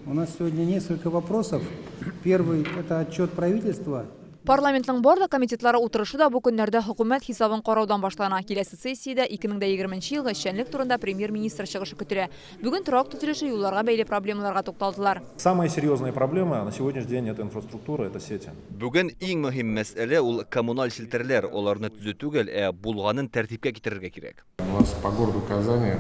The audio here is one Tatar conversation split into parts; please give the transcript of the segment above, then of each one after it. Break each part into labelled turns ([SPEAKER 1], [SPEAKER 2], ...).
[SPEAKER 1] У нас сегодня несколько вопросов. Первый – это отчет правительства.
[SPEAKER 2] Парламентның барлык комитетлары утырышы да бу көннәрдә хөкүмәт хисабын караудан башлана. Киләсе сессиядә 2020 нче елгы эшчәнлек турында премьер-министр чыгышы көтелә. Бүген торак төзелеше, юлларга бәйле проблемаларга тукталдылар.
[SPEAKER 3] Самая серьезная проблема на сегодняшний день это инфраструктура, это сети.
[SPEAKER 4] Бүген иң мөһим мәсьәлә ул коммуналь челтәрләр, аларны төзү түгел, ә булганын тәртипкә китерергә кирәк.
[SPEAKER 5] У нас по городу Казани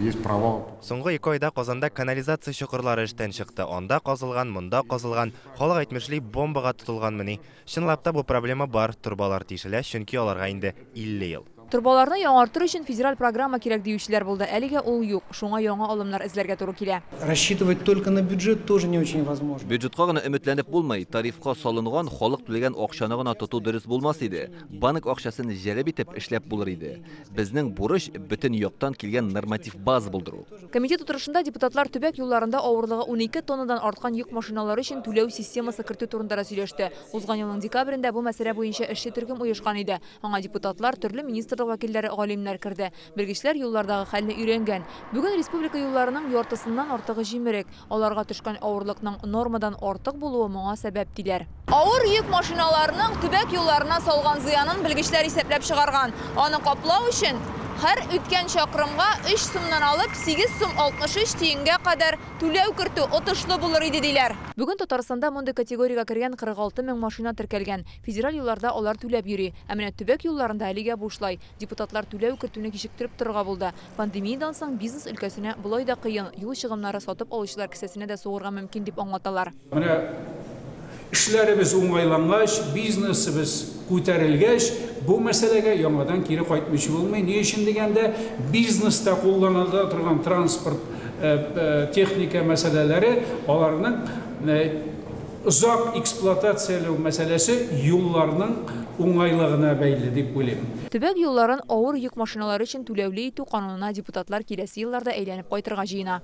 [SPEAKER 5] есть провал.
[SPEAKER 6] Соңгы ике айда Казанда канализация чокырлары эштән чыкты. Анда казылган, монда казылган, халык әйтмешли, бомбага тотылганмыни. Чынлап та бу проблема бар, торбалар тишелә, чөнки аларга инде 50 ел.
[SPEAKER 2] Торбаларны яңартыр өчен федераль программа кирәк диючеләр булды. Әлегә ул юк, шуңа яңа алымнар эзләргә туры килә.
[SPEAKER 1] Рассчитывать только на бюджет тоже не очень возможно.
[SPEAKER 4] Бюджетка гына өметләнеп булмый, тарифка салынган, халык түләгән акчаны гына тоту дөрес булмас иде. Банк акчасын җәлеп итеп эшләп булыр иде. Безнең бурыч, бөтен яктан килгән норматив база булдыру.
[SPEAKER 2] Комитет утырышында депутатлар төбәк юлларында авырлыгы 12 тоннадан арткан йөк машиналары өчен түләү системасы кертү турында да сөйләште. Узган елның декабрендә бу мәсьәлә буенча эшче төркем оешкан иде. Аңа депутатлар, төрле министрлык вәкилләре, галимнәр керде. Белгечләр юллардагы хәлне өйрәнгән. Бүген республика юлларының яртысыннан артыгы җимерек. Аларга төшкән авырлыкның нормадан артык булуы моңа сәбәп, диләр. Авыр йөк машиналарының төбәк юлларына салган зыянын белгечләр исәпләп чыгарган. Аны каплау өчен һәр үткән чакрымга 3 сумнан алып 8 сум 63 тиенгә кадәр түләү кертү отышлы булыр иде, диләр. Бүген Татарстанда мондый категориягә кергән 46 мең машина теркәлгән. Федераль юлларда алар түләп йөри. Ә менә төбәк юлларында әлегә бушлай. Депутатлар түләү кертүне кичектереп торырга булды. Пандемиядән соң бизнес өлкәсенә болай да кыен, юл чыгымнары сатып алучылар кесәсенә дә сугырга мөмкин, дип аңлаталар.
[SPEAKER 7] Менә эшләребез уңайлангач, бизнесыбыз күтәрелгәч, бу мәсьәләгә яңадан кире кайтмыйча булмый. Ни өчен дигәндә, бизнеста кулланыла торган транспорт, техника мәсьәләләре аларның Озак эксплуатацияләү мәсьәләсе юлларның уңайлыгына бәйле, дип уйлыйм.
[SPEAKER 2] Төбәк юлларын авыр йөк машиналары өчен түләүле итү канунына депутатлар киләсе елларда әйләнеп кайтырга җыена.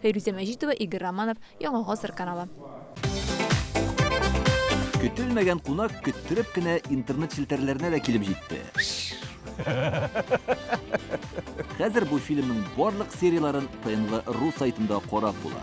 [SPEAKER 2] Фәйрүзә Мәҗитова, Игорь Романов, Яңа Гасыр каналы.
[SPEAKER 4] Көтелмәгән кунак көттереп кенә интернет челтәрләренә дә килеп җитте. Хәзер бу фильмның барлык серияләрен ТНВ.ру сайтында карап була.